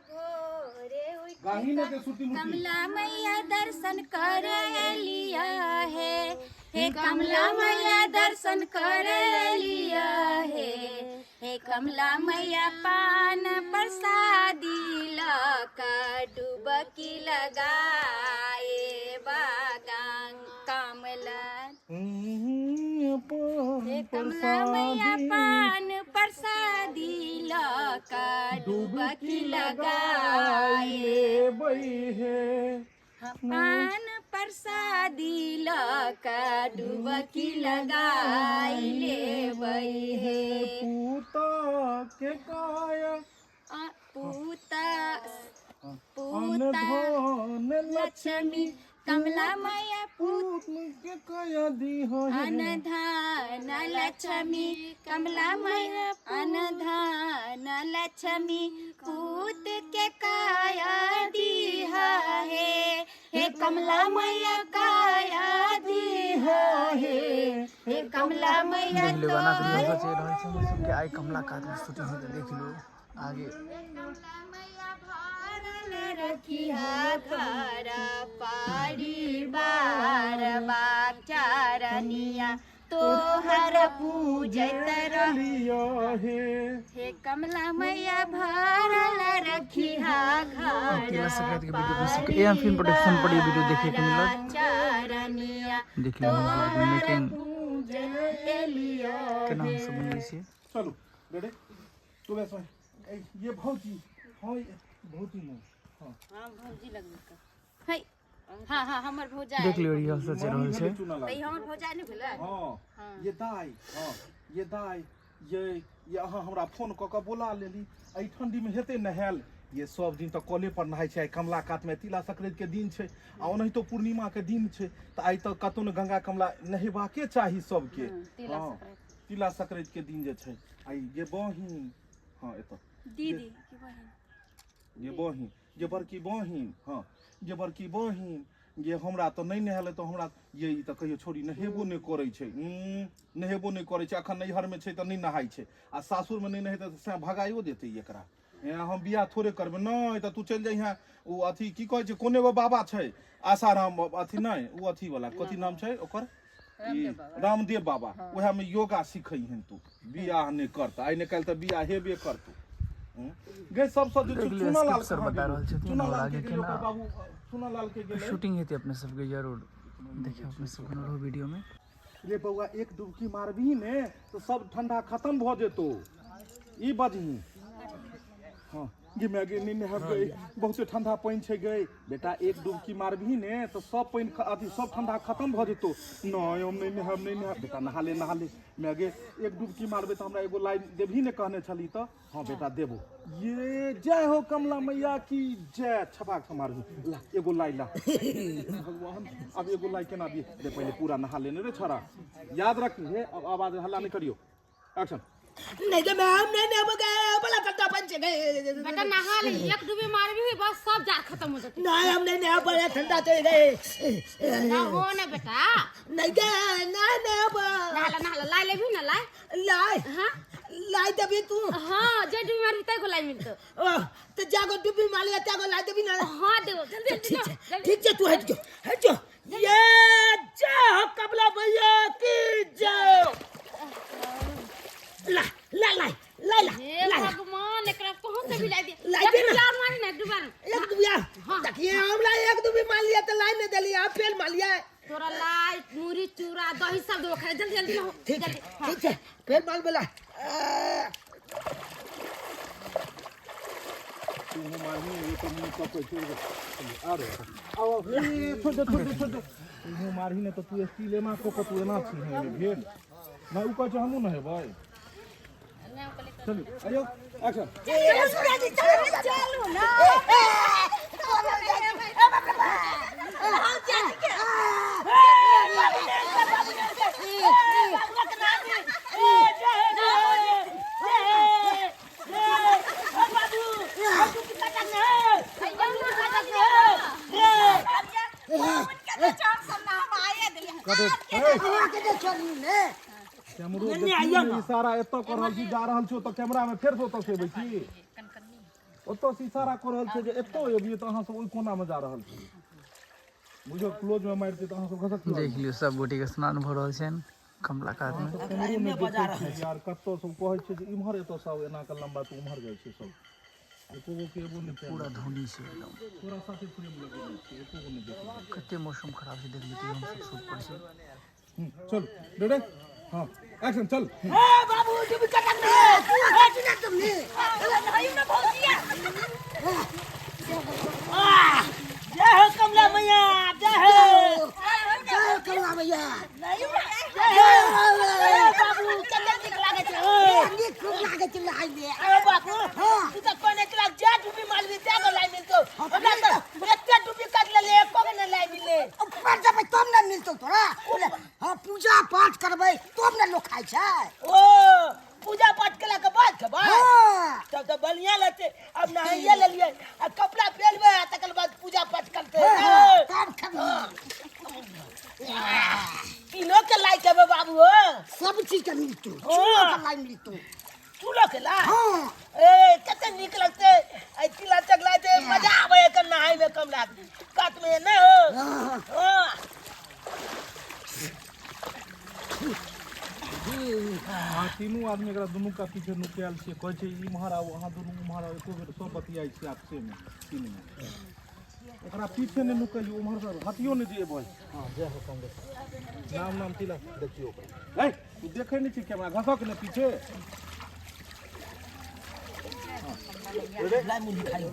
भोरे उठ गाही ने के सुरती मुर्ती कमला मैया दर्शन करे लिया है, हे कमला मैया दर्शन करे लिया है, हे कमला मैया पान प्रसादी लका डुबकी लगाए बागान कमला। हे कमला मैया पान प्रसादी लका डुबकी लगाए हे पान प्रसादी लका डुबकी लगाई लेबै हे। पूता के काया पूता अन पूता धन लक्ष्मी कमला मैया पूत पूत के काया दी हो अनधन लक्ष्मी कमला मैया अनधन लक्ष्मी पूत के काया दीहा हे, हे कमला मैया काया दीहा हे, हे कमला मैया देख लियो गाना तोर वीडियो चलि रहल छै। हमर सबके आइ कमला कातमे शूटिंग हेतै, देख लियो आगे। कमला मैया भरल रखिया घर परिवार बाचरनिया तोहर पूजत रह लिया हे। हे कमला मैया भरल रखिया घर तिला संक्रांति के वीडियो अपने सबके एम फिल्म प्रोडक्शन पर ये वीडियो देखे के मिलत। चरनिया देख लियो हम सब मेकिंग पूजत लिया केना हम सब बनबै छियै। चलू रेडी तू वैसे ए, ये भौजी हाँ ये भौजी नहीं हाँ हां भौजी लगबे है हाँ हाँ हमर भौजाई। देख लियो रिहर्सल चलि रहल छै। चुना ई हमर भौजाई नहि भेलै। हाँ ये दाई हाँ ये दाई ये अहाँ हमरा फोन कऽ कऽ बोला लेली। एहि ठंडी में हेतै नहायल? ये सब दिन तऽ कले पर नहाय छै, आइ कमला कात में तिला संक्रांति के दिन छै आ ओनाहितो पूर्णिमा के दिन छै, तऽ आइ तऽ कतौ ने गंगा कमला नहेबाके चाही सबके। हाँ तिला संक्रांति के दिन जे छै आइ ये बहिन हाँ एतऽ दीदी की बहिन ये बहिन ये बड़की बहिन हाँ ये बड़की बहिन ये हमरा तऽ नहि नहेलै तऽ हमरा ये ई तऽ कहियो छोरी नहेबो नहि करै छै, नहेबो नहि करै छै। अखन नैहरमे छै तऽ नहि नहाइ छै आ सासुरमे नहि नहेतै तऽ सएह भगाइयो देतै एकरा। हम बियाह थोड़े करबै नहि तऽ तू चलि जइहेँ ओ अथी की कहै छै कोन एगो बाबा छै आसाराम अथी नहि ओ अथी वाला कथी नाम छै ओकर ई रामदेव बाबा, उएहमे योगा सिखैहन तू। बियाह नहि करतै आइ नहि काल्हि तऽ बियाह हेबे करतौ। गे सबसँ जे देख लियो चुनालाल स्क्रिप्ट सर कहाँ बता गेलै? रहल छथिन और चुनालाल आगे के गेलै केना ओकर बाबू चुनालाल के गेलै। शूटिंग हेतै अपने सबके जरूर देखियौ अपने सब बनल वीडियो में। रे बौआ एक डुबकी मारबही ने तऽ सब ठंडा खत्म भऽ जेतौ। ई बजही हाँ गे माय गे नहि नहायब गे बहुते ठंडा पानि छै गे बेटा। एक डुबकी मारबही ने तऽ सब पानि अथी सब ठंडा खत्म भऽ जेतौ। नहि हम नहि नहायब नहि नहायब बेटा नहा ले नहा ले माय गे। एक डुबकी मारबै तऽ हमरा एगो लाइ देबही ने कहने छली तऽ हाँ बेटा देबो। ये जय हो कमला मैया की जय। छपाक से मारबी ला एगो लाई ला भगवान अब एगो लाई केना दिए दे पहले पूरा नहा लेने रे छोरा याद रख हे। अब आवाज हल्ला नहीं करियो एक्शन। नहीं तो मैं हम नहीं नहीं गए बड़ा ठंडा पंच गए बेटा नहा ले एक डुबी मारबी बस सब जार खत्म हो जाते। नहीं हम नहीं नहीं बड़ा ठंडा चल गए ना हो ना बेटा नहीं गए नहीं नहीं नहा ले नहा ले लाई लेबी ना लाई लाई हाँ लाई देबी तू हाँ जे डुबी मारबी तै को लाई मिलतो। ओ तो जागो डुबी मार लिया त्यागो लाई देबी ना हाँ देबो जल्दी ठीक छै ठीक छै तू हट जो हट जो। ये जय हो कमला भैया की जय। ला ला ला ला ला हे ला भगवान एकरा कहां से भी लाई दे लाई दे ना। एक मारी ना डुबा एक दुबिया देखिए हम लाई एक दुबी मार लिया तो लाई नहीं देली आप फेल मार लिया। तोरा लाई मुरी चूरा दही सब दो खा जल्दी जल्दी हो ठीक है ठीक है फेल मार बोला। तू मारनी ये तो मुंह का कोई छोड़ दे अरे आओ ये छोड़ दे छोड़ दे छोड़ दे। तू मारही ने तो तू स्टील एना को तू एना छी हे भेल ना उ कहै छै हमहूँ नहेबै। चलू आइयो एक्शन। चलू चलू ना कैमरो देखियौ ने, इशारा एतऽ कऽ रहल छी जा रहल छी ओतऽ कैमरा में फेर से ओतऽ से अबै छी। ओतऽ से इशारा कऽ रहल छै जे एतऽ अबियै तऽ अहाँ सब ओहि कोनामे जा रहल छी। बुझियौ क्लोज मे मारितै तऽ अहाँ सब घसक। देख लियौ सब गोटे के स्नान भऽ रहल छनि कमला कात मे। केम्हरो नहि देखै छै यार, कतऽ सब कहै छै जे इम्हर एतऽ सब एना कऽ लम्बा तऽ उम्हर जाइ छै सब। एको गो के एबो नहि। पूरा धुनी छै एकदम। तोरा साथे फ्रेम लगेने छियै, एको गो नहि देखै। कते मौसम खराब छै देख लियौ, तैयो हमसब सूट पर छी। चल रेडी, हाँ एक्शन चल। ए बाबू डुबी कटक ने तू हट ना तुमने नहायू ना भौजिया। जय हो कमला मैया, जय हो, जय हो कमला मैया। जय हो बाबू, कते नीक लागै छै। नीक खूब लागै छै नहाय मे। अरे बाबू, तू तऽ कहने छला जे डुबी मारबी ते गो लाई मिलतौ, हमरा तऽ एते डुबी काटि लेले एको गो नहि लाई मिलले। ऊपर जेबै तब ने मिलतौ तोरा। हाँ, पूजा पाठ करबै तब ने लोक खाइ छै। ओ पूजा पाठ केला के बाद खेबै? हाँ। तब तऽ बढ़िया लगतै। अब नहाइए लेलियै आ कपड़ा पहिरबै आ तकर बाद पूजा पाठ करतै। हाँ, तब खेबै। तीनों के लाई खेबै बाबू? हो, सब चीज के मिलतौ, चूड़ो के लाई मिलतौ। चूड़ो के लाई? हाँ। ए कते नीक लगतै आ तिला चकला छै, मजा आबै है नहाय मे कमला कात मे नहि हो। हाँ। हाँ। अहाँ तीनू आदमी एकरा दुनू का पीछे नुकायल छियै। कहै छै इम्हर आउ, अहाँ दुनू उम्हर आउ। एको बेर सब बतियाइ छियै आपसेमे तीनू। एकरा पीछे नहि नुकैयौ, उम्हर से हटियो नहि जे एबै। हँ, जय हो कांग्रेस। नाम नाम तिलक देखियौ ओकरा। ए तू देखै नहि छी कैमरा, घसक ने पीछे। लाई मुरही खाइ।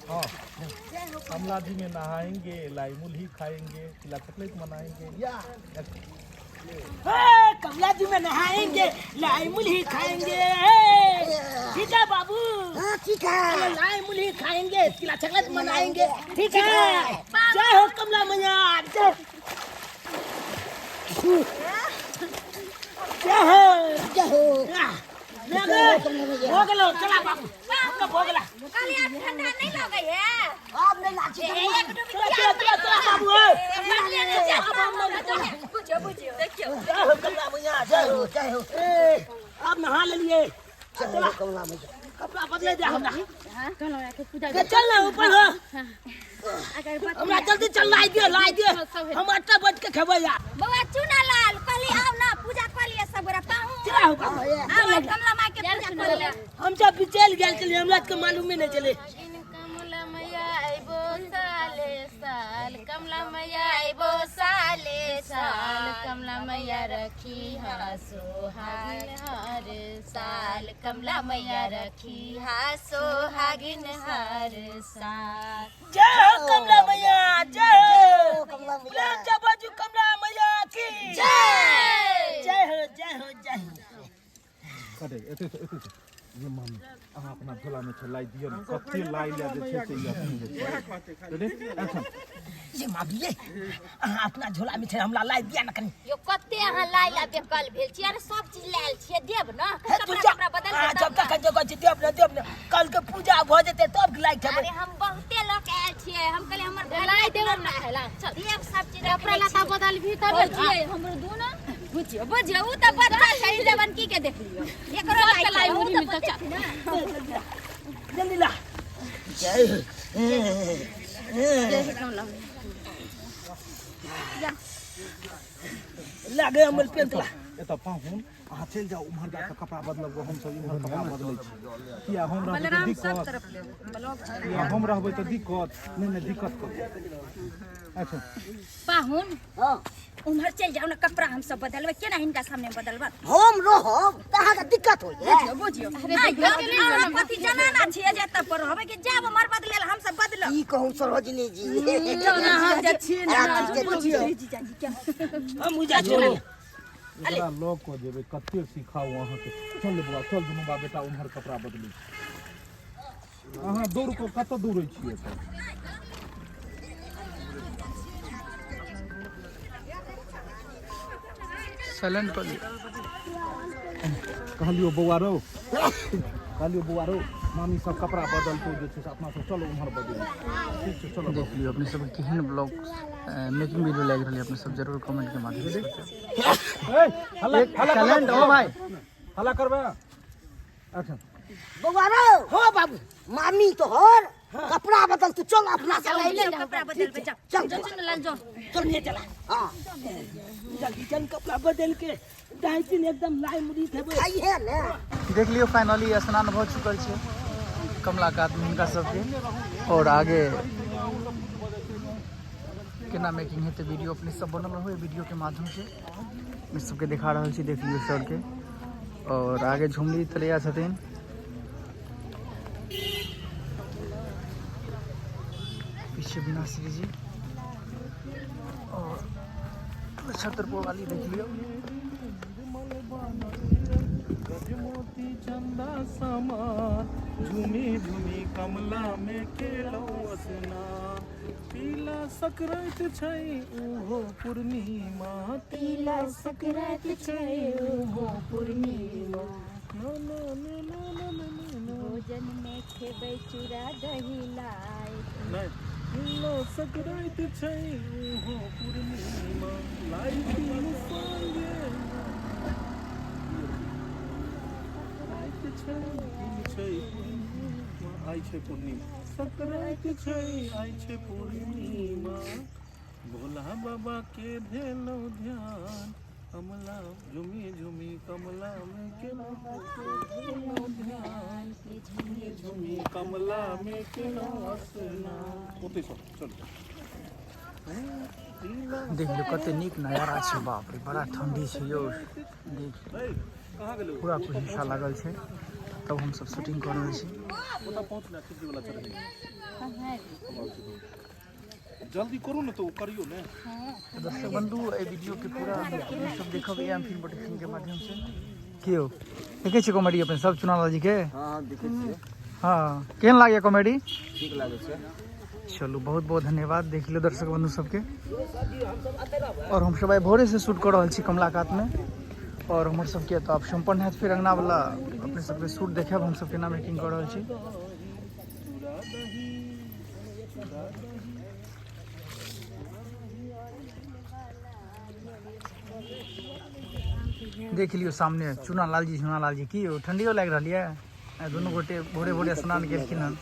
हाँ, कमला जी में नहाएंगे, लाई मुलही खाएंगे, तिला चकलेट मनाएंगे। या ए, कमला जी में नहाएंगे, लाई मुलही खाएंगे। ठीक है बाबू? हाँ ठीक है। लाई मुलही खाएंगे, तिला चकलेट मनाएंगे। ठीक है, जय हो कमला मैया, जय जय हो, जय हो। हो गेलो, चला बाबू, हो गेला। कहली आब ठंडा नहीं लगै है? आब नहि लागै छै। एक डुबी। चला चला चला चला बाबू। बुझियो बुझियो, देखियो। जय हो कमला मैया, जय हो, जय हो। ए अब नहा लेलिए, जय हो कमला मैया। कपड़ा बदले दे हमरा। कहलहुँ आके पूजा के चल ना ऊपर हो। अगरबत्ती हमरा जल्दी चल, लाई दियो, लाई दियो, हम आटा बैठ के खेबै यार। बौआ चूना लाल, कहली आउ ना पूजा कऽ लिअ सब गोरा पाहु। चला हो बाबू। आउ कमला माय के पूजा कऽ लिअ। हम सब बिचल गेल छलियै, हमरा के मालूमे नहि छलै। कमला मैया अइबो साले साल, कमला मैया अइबो साले साल, कमला मैया रखी हा सोहागिन हर साल, कमला मैया रखी हा सोहागिन हर साल। जय हो कमला मैया, जय हो कमला मैया। प्रेम से बाजू कमला मैया की जय। जय हो, जय हो, जय हो। कटे एते से, एते से ये मामी, अहाँ अपना झोला में छै लाई दियौ ने, कते लाई लए जे छै से ई अथी होइ छै। Ready action. ये मामी, अहाँ अपना झोला में छै, हमरा लाई दिया ना कनी। यो कते अहाँ लाई ला बेकल भेल छी? अरे सब चीज लायल छियै, देब ना। हे कपड़ा पूजा कपड़ा बदल हाँ, के जब तब तक जगह छै देब ना, देब ना, कल के पूजा भऽ जेतै तब लाई ना। खेबै। अरे हम बहुते लोग आयल छियै, हम कहलियै हमर भाई लाई देब ना खाइला, चल देब सब चीज। कपड़ा लत्ता बदल भी तब भौजी हमरो दू ना। बुझियो बुझियो, उ तऽ बच्चा छै, जवानकी के देख लियो, एकरो सबके लाई लाई उ मुरही तऽ मिलतौ, चल। ना। जल्दी ला। जय हो। लागे हमर पेंट ला। एतऽ पाहुन, अहाँ चलि जाउ उम्हर, जा कऽ कपड़ा बदलब, हमसब इम्हर कपड़ा बदलै छी। किया हम रहबै तऽ दिक्कत, किया हम रहबै तऽ दिक्कत नहि नहि दिक्कत कथी? अच्छा पाहुन, हाँ। उम्हर चलि जाउ ने, कपड़ा हम सब बदलबै, केना हिनका सामने बदलबै? हम रहब तऽ अहाँके दिक्कत होइए? बुझियो बुझियो, अहाँ कथी जनाना छियै जे एतऽ पर रहबै कि जायब उम्हर बदले हम सब बदलब? की कहू सरोजनी जी, हम बुझा छी। एकरा लऽ कऽ जेबै, कते सिखाउ अहाँके। चल बौआ, चल दुनू बा बेटा उम्हर कपड़ा बदलै छी। अहाँ दौड़ कऽ कतऽ दौड़ै छियै एतऽ? साइलेंट कऽ लियौ। कहलियौ बौआ रौ, कहलियौ बौआ रौ, मामी सब कपड़ा बदलतौ जे छै से अपना सब चलो उम्हर बदलू। ठीक छै, चलो। देख लियौ अपने सबके केहन ब्लॉग मेकिंग वीडियो लागि रहल है, अपने सब जरूर कमेंट के माध्यम से बताउ। ए, हल्ला हल्ला। साइलेंट हो भाई, हल्ला करबै। अच्छा बौआ रो। हाँ बाबू। मामी तोहर कपड़ा बदल, तू चल अपना चल सब। कपड़ा बदलबै, चल। चल। जो चुनलाल जो। चल ले चला। हाँ। जल्दी चल, कपड़ा बदल के दाइतिन एकदम लाई मुड़ी खेबै। खाई है ने। देख लियौ फाइनली स्नान भऽ चुकल छै कमला कातमे हिनका सबके, और आगे केना मेकिंग हेतै वीडियो अपने सब बनल रहू। वीडियो के माध्यम से अपने सबके दिखा रहल छी। देख लियौ सर के, और आगे झुमरी तलैया छथिन। पीछे विनाश्री जी और छतरपुर वाली देख लियौ। गजमोती चंदा समान, झूमी झूमी कमला में केलौ स्नान। तिला सकराइत छै ओहो पूर्णिमा, तिला सकराइत छै ओहो पूर्णिमा। ना ना ना ना ना ना ना। भोजन में खेबै चूड़ा दही लाई। नहि, तिला सकराइत छै ओहो पूर्णिमा, लाई तिल संगे सकराइत छै, तिल छै पूर्णिमा, आइ छै पूर्णिमा, सकराइत छै आइ छै पूर्णिमा। भोला बाबा के धेलौ ध्यान, कमला झुमी झुमी कमला में केलौ ध्यान, झुमी झुमी कमला में केलौ स्नान। ओतै सब चलू। देख लियौ कते नीक नजारा छै, बाप रे बड़ा ठंडी छै यौ। देख कहाँ गेलौ? पूरा कुहेसा लागल छै, तब हम सब शूटिंग कऽ रहल छी। ओतऽ पहुँच ना, खिड़की वाला चढ़ै। जल्दी करू ने, तऽ ओ करियौ ने। दर्शक बंधु, एहि वीडियो के पूरा अपने सब देखब एम फिल्म प्रोडक्शन के माध्यम से। के यौ देखै छियै कॉमेडी अपन सब चुनालाल जी के? हाँ, देखै छियै। हाँ, केहन लागैया कॉमेडी? ठीक लागै छै। चलू बहुत बहुत धन्यवाद। देख लियौ दर्शक बंधु सबके, और हम सब आइ भोरे से शूट कऽ रहल छी कमला कातमे, और हमर सबके तऽ आब सम्पन्न हैत फेर अंगना वाला अपने सबके शूट देखायब हम सब केना मेकिंग कऽ रहल छी। देख लियौ सामने चुनालाल जी। चुनालाल जी की यौ ठंडियो लागि रहल यऽ? आइ दुनू गोटे भोरे भोरे स्नान केलखिन हन।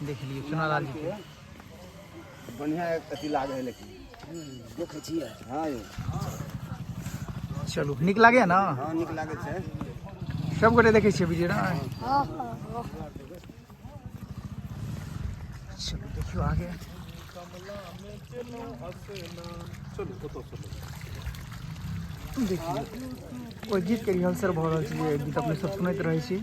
देख लियौ चुनालाल जी के। बढ़िया अथी लागै है लेकिन देखै छियै। हाँ यौ। चलू नीक लागैया ने? हाँ नीक लागै छै। सब गोटे देखै छियै वीडियो ने? चलू देखियौ आगे। चलू ओतऽ चलू। देखियौ ओहि गीतके रिहर्सल भऽ रहल छै, जे गीत अपने सब सुनैत रहै छी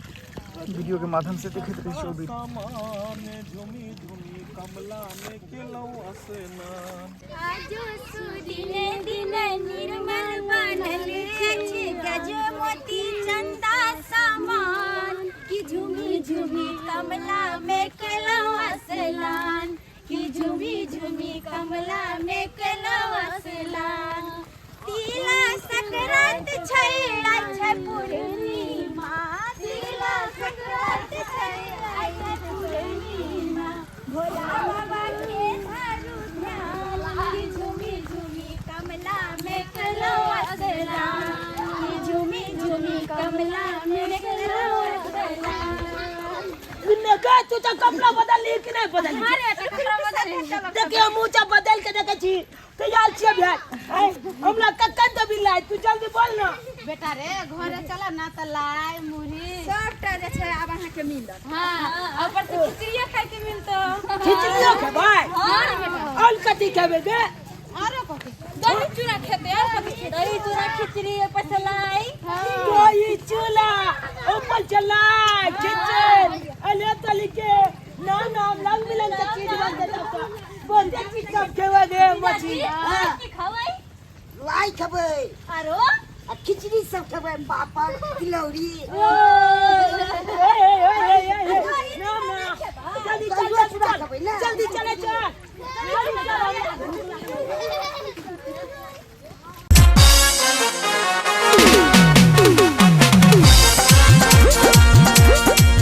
वीडियो के माध्यम से देखैत रहै छी ओ गीत। समान झुमी झुमी कमला में केलौ स्नान। आजो सुदिन दिन निर्मल बनल अछि गजमोती चंदा समान, कि झूमी झूमी कमला में केलौ स्नान, कि झूमी झूमी कमला में केलौ स्नान। तिला सकरात छै आइ छै पूर्णिमा, तिला सकरात छै आइ छै पूर्णिमा। भोला बाबा के धरू ध्यान, कि झूमी झूमी कमला में केलौ स्नान, कि झूमी झूमी कमला में केलौ स्नान। का तू तो कपड़ा बदल ली कि नहीं बदल? अरे तऽ कपड़ा बदल। देखियो मुँह चा बदल के देखै छी, तैयार छियै भाई। हमरा कक्कन देबी लाई, तू जल्दी बोल ना। बेटा रे, घरे चला ना तऽ लाई मुरही सबटा जे छै आब अहाँके मिलत। हाँ, ऊपर से खिचड़ियो खाय के मिलतो। खिचड़ियो खेबै? और कथी खेबै गे? आरो कथी? दही चूड़ा खेतै, और कथी खेतै? दही चूड़ा खिचड़ी ऊपर से लाई। दही चूड़ा ऊपर से लाई खिचड़ी अले तली के ना ना रंग बिरंग के चीज बन देता, बहुते चीज सब खेबै गे मछली। हाँ। की खबै? लाई खेबै। आरो आ खिचड़ी सब खेबै, पापड़ तिलौरी। ए ए ए ए ए ना ना जल्दी चल। दहियो चूड़ा खेबै ने? जल्दी चले चल, जल्दी चल।